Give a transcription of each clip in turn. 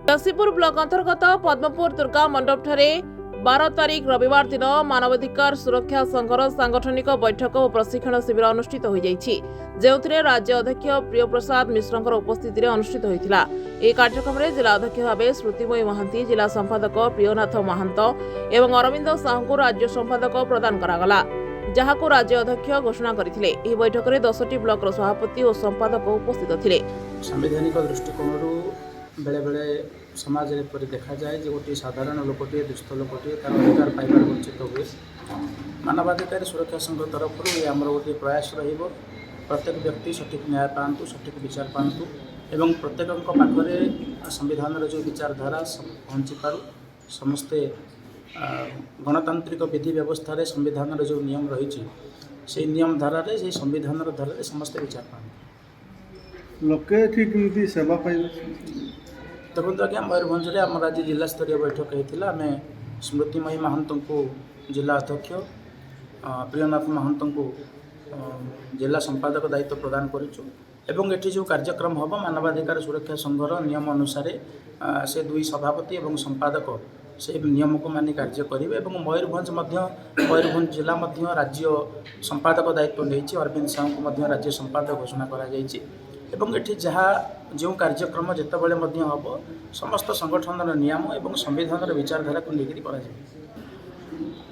Jashipur block ଅନ୍ତର୍ଗତ ପଦ୍ମପୁର ଦୁର୍ଗା ମଣ୍ଡପଠାରେ 12 ତାରିଖ ରବିବାର ଦିନ ମାନବାଧିକାର ସୁରକ୍ଷା ସଂଘର ସାଂଗଠନିକ ବୈଠକ ଓ ପ୍ରଶିକ୍ଷଣ ଶିବିର ଅନୁଷ୍ଠିତ ହୋଇଯାଇଛି, ଯେଉଁଥିରେ ରାଜ୍ୟ ଅଧ୍ୟକ୍ଷ ପ୍ରିୟପ୍ରସାଦ ମିଶ୍ରଙ୍କର ଉପସ୍ଥିତିରେ ଅନୁଷ୍ଠିତ ହୋଇଥିଲା। ଏହି କାର୍ଯ୍ୟକ୍ରମରେ ଜିଲ୍ଲା ଅଧ୍ୟକ୍ଷ ଭାବେ ଶ୍ରୁତିମୟୀ ମହାନ୍ତି, ଜିଲ୍ଲା ସମ୍ପାଦକ ପ୍ରିୟନାଥ ମହାନ୍ତ ଏବଂ ଅରବିନ୍ଦ ସାହୁଙ୍କୁ ରାଜ୍ୟ ସମ୍ପାଦକ ପ୍ରଦାନ କରାଗଲା, ଯାହାକୁ ରାଜ୍ୟ ଅଧ୍ୟକ୍ଷ ଘୋଷଣା କରିଥିଲେ। ଏହି ବୈଠକରେ 10ଟି ବ୍ଲକର ସଭାପତି ଓ ସମ୍ପାଦକ ଉପସ୍ଥିତ ଥିଲେ। ସାମ୍ବିଧାନିକ ଦୃଷ୍ଟିକୋଣରୁ ବେଳେବେଳେ ସମାଜରେ ଏପରି ଦେଖାଯାଏ ଯେ ଗୋଟିଏ ସାଧାରଣ ଲୋକଟିଏ, ଦୁସ୍ଥ ଲୋକଟିଏ ତାର ଅଧିକାର ପାଇବାରୁ ବଞ୍ଚିତ ହୁଏ। ମାନବାଧିକାରୀ ସୁରକ୍ଷା ସଂଘ ତରଫରୁ ଏ ଆମର ଗୋଟିଏ ପ୍ରୟାସ ରହିବ, ପ୍ରତ୍ୟେକ ବ୍ୟକ୍ତି ସଠିକ୍ ନ୍ୟାୟ ପାଆନ୍ତୁ, ସଠିକ୍ ବିଚାର ପାଆନ୍ତୁ ଏବଂ ପ୍ରତ୍ୟେକଙ୍କ ପାଖରେ ସମ୍ବିଧାନର ଯେଉଁ ବିଚାରଧାରା ପହଞ୍ଚି ପାରୁ। ସମସ୍ତେ ଗଣତାନ୍ତ୍ରିକ ବିଧି ବ୍ୟବସ୍ଥାରେ ସମ୍ବିଧାନର ଯେଉଁ ନିୟମ ରହିଛି, ସେଇ ନିୟମ ଧାରାରେ, ସେଇ ସମ୍ବିଧାନର ଧାରାରେ ସମସ୍ତେ ବିଚାର ପାଆନ୍ତୁ। ଲୋକେ ଏଠି କେମିତି ସେବା ପାଇବେ? ଦେଖନ୍ତୁ ଆଜ୍ଞା, ମୟୂରଭଞ୍ଜରେ ଆମର ଆଜି ଜିଲ୍ଲାସ୍ତରୀୟ ବୈଠକ ହେଇଥିଲା। ଆମେ ସ୍ମୃତିମୟୀ ମହାନ୍ତଙ୍କୁ ଜିଲ୍ଲା ଅଧ୍ୟକ୍ଷ, ପ୍ରିୟନାଥ ମହାନ୍ତଙ୍କୁ ଜିଲ୍ଲା ସମ୍ପାଦକ ଦାୟିତ୍ୱ ପ୍ରଦାନ କରିଛୁ ଏବଂ ଏଠି ଯେଉଁ କାର୍ଯ୍ୟକ୍ରମ ହେବ, ମାନବାଧିକାର ସୁରକ୍ଷା ସଂଘର ନିୟମ ଅନୁସାରେ ସେ ଦୁଇ ସଭାପତି ଏବଂ ସମ୍ପାଦକ ସେ ନିୟମକୁ ମାନି କାର୍ଯ୍ୟ କରିବେ। ଏବଂ ମୟୂରଭଞ୍ଜ ମଧ୍ୟ, ମୟୂରଭଞ୍ଜ ଜିଲ୍ଲା ମଧ୍ୟ ରାଜ୍ୟ ସମ୍ପାଦକ ଦାୟିତ୍ୱ ନେଇଛି। ଅରବିନ୍ଦ ସାହୁଙ୍କୁ ମଧ୍ୟ ରାଜ୍ୟ ସମ୍ପାଦକ ଘୋଷଣା କରାଯାଇଛି। ଏବଂ ଏଠି ଯାହା ଯେଉଁ କାର୍ଯ୍ୟକ୍ରମ ଯେତେବେଳେ ମଧ୍ୟ ହେବ, ସମସ୍ତ ସଂଗଠନର ନିୟମ ଏବଂ ସମ୍ବିଧାନର ବିଚାରଧାରାକୁ ନେଇକରି କରାଯିବ।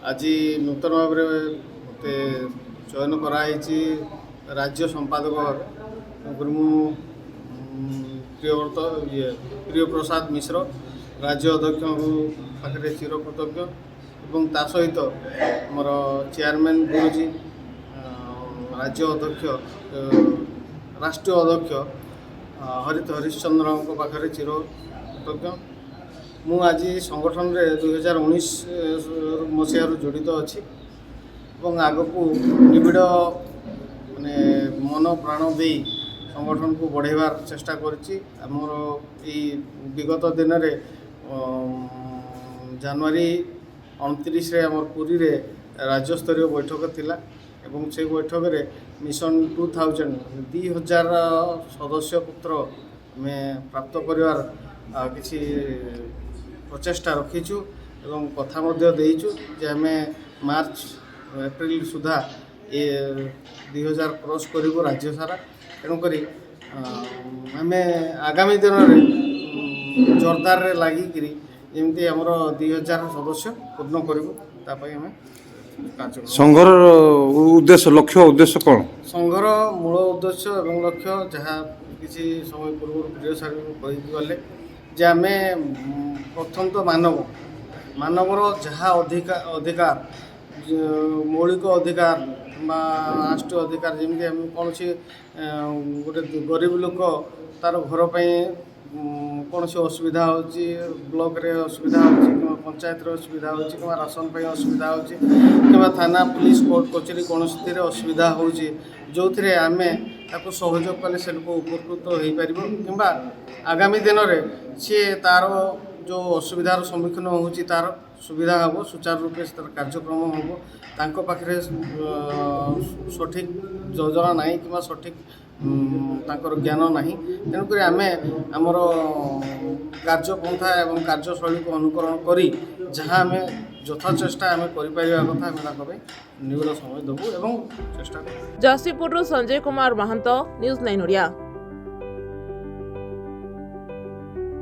ଆଜି ନୂତନ ଭାବରେ ମୋତେ ଚୟନ କରାହେଇଛି ରାଜ୍ୟ ସମ୍ପାଦକ ଭାବେ। ତେଣୁକରି ମୁଁ ପ୍ରିୟବ୍ରତ ଇଏ ପ୍ରିୟପ୍ରସାଦ ମିଶ୍ର ରାଜ୍ୟ ଅଧ୍ୟକ୍ଷଙ୍କ ପାଖରେ ଚିରକୃତଜ୍ଞ ଏବଂ ତା ସହିତ ଆମର ଚେୟାରମ୍ୟାନ୍ ଗୁରୁଜୀ, ରାଜ୍ୟ ଅଧ୍ୟକ୍ଷ, ରାଷ୍ଟ୍ରୀୟ ଅଧ୍ୟକ୍ଷ ହରିତ ହରିଶ୍ଚନ୍ଦ୍ରଙ୍କ ପାଖରେ ଚିରକୃତଜ୍ଞ। ମୁଁ ଆଜି ସଂଗଠନରେ 2019 ମସିହାରୁ ଜଡ଼ିତ ଅଛି ଏବଂ ଆଗକୁ ନିବିଡ଼ ମାନେ ମନ ପ୍ରାଣ ଦେଇ ସଂଗଠନକୁ ବଢ଼ାଇବାର ଚେଷ୍ଟା କରିଛି। ଆମର ଏଇ ବିଗତ ଦିନରେ ଜାନୁଆରୀ 29ରେ ଆମର ପୁରୀରେ ରାଜ୍ୟସ୍ତରୀୟ ବୈଠକ ଥିଲା ଏବଂ ସେଇ ବୈଠକରେ ମିଶନ 2000, 2000 ସଦସ୍ୟ ପତ୍ର ଆମେ ପ୍ରାପ୍ତ କରିବାର କିଛି ପ୍ରଚେଷ୍ଟା ରଖିଛୁ ଏବଂ କଥା ମଧ୍ୟ ଦେଇଛୁ ଯେ ଆମେ ମାର୍ଚ୍ଚ ଏପ୍ରିଲ ସୁଦ୍ଧା ଏ 2000 କ୍ରସ୍ କରିବୁ ରାଜ୍ୟ ସାରା। ତେଣୁକରି ଆମେ ଆଗାମୀ ଦିନରେ ଜୋରଦାରରେ ଲାଗିକିରି ଯେମିତି ଆମର 2000 ସଦସ୍ୟ ପୂର୍ଣ୍ଣ କରିବୁ, ତା ପାଇଁ ଆମେ କାର୍ଯ୍ୟ ସଂଘର ଉଦ୍ଦେଶ୍ୟ, ଲକ୍ଷ୍ୟ, ଉଦ୍ଦେଶ୍ୟ କ'ଣ? ସଂଘର ମୂଳ ଉଦ୍ଦେଶ୍ୟ ଏବଂ ଲକ୍ଷ୍ୟ, ଯାହା କିଛି ସମୟ ପୂର୍ବରୁ ପ୍ରିୟ ସାର୍ କହିକି ଗଲେ ଯେ ଆମେ ପ୍ରଥମତଃ ମାନବ, ମାନବର ଯାହା ଅଧିକାର, ମୌଳିକ ଅଧିକାର ବା ରାଷ୍ଟ୍ରୀୟ ଅଧିକାର, ଯେମିତି ଆମେ କୌଣସି ଗୋଟେ ଗରିବ ଲୋକ ତାର ଘର ପାଇଁ କୌଣସି ଅସୁବିଧା ହେଉଛି, ବ୍ଲକରେ ଅସୁବିଧା ହେଉଛି କିମ୍ବା ପଞ୍ଚାୟତରେ ଅସୁବିଧା ହେଉଛି କିମ୍ବା ରାସନ ପାଇଁ ଅସୁବିଧା ହେଉଛି କିମ୍ବା ଥାନା, ପୁଲିସ, କୋର୍ଟ କଚେରୀ କୌଣସିଥିରେ ଅସୁବିଧା ହେଉଛି, ଯେଉଁଥିରେ ଆମେ ତାକୁ ସହଯୋଗ କଲେ ସେ ଲୋକ ଉପକୃତ ହୋଇପାରିବ କିମ୍ବା ଆଗାମୀ ଦିନରେ ସିଏ ତାର ଯେଉଁ ଅସୁବିଧାର ସମ୍ମୁଖୀନ ହେଉଛି ତାର ସୁବିଧା ହେବ, ସୁଚାରୁ ରୂପେ ତାର କାର୍ଯ୍ୟକ୍ରମ ହେବ। ତାଙ୍କ ପାଖରେ ସଠିକ୍ ଯୋଜନା ନାହିଁ କିମ୍ବା ସଠିକ୍ ତାଙ୍କର ଜ୍ଞାନ ନାହିଁ। ତେଣୁକରି ଆମେ ଆମର କାର୍ଯ୍ୟପନ୍ଥା ଏବଂ କାର୍ଯ୍ୟଶୈଳୀକୁ ଅନୁକରଣ କରି ଯାହା ଆମେ ଯଥାଚେଷ୍ଟା ଆମେ କରିପାରିବା କଥା, ଆମେ ତାଙ୍କ ପାଇଁ ନିବିଡ଼ ସମୟ ଦେବୁ ଏବଂ ଚେଷ୍ଟା କରିବୁ। ଯଶୀପୁରରୁ ସଞ୍ଜୟ କୁମାର ମହାନ୍ତ, ନ୍ୟୁଜ୍ 9 ଓଡ଼ିଆ।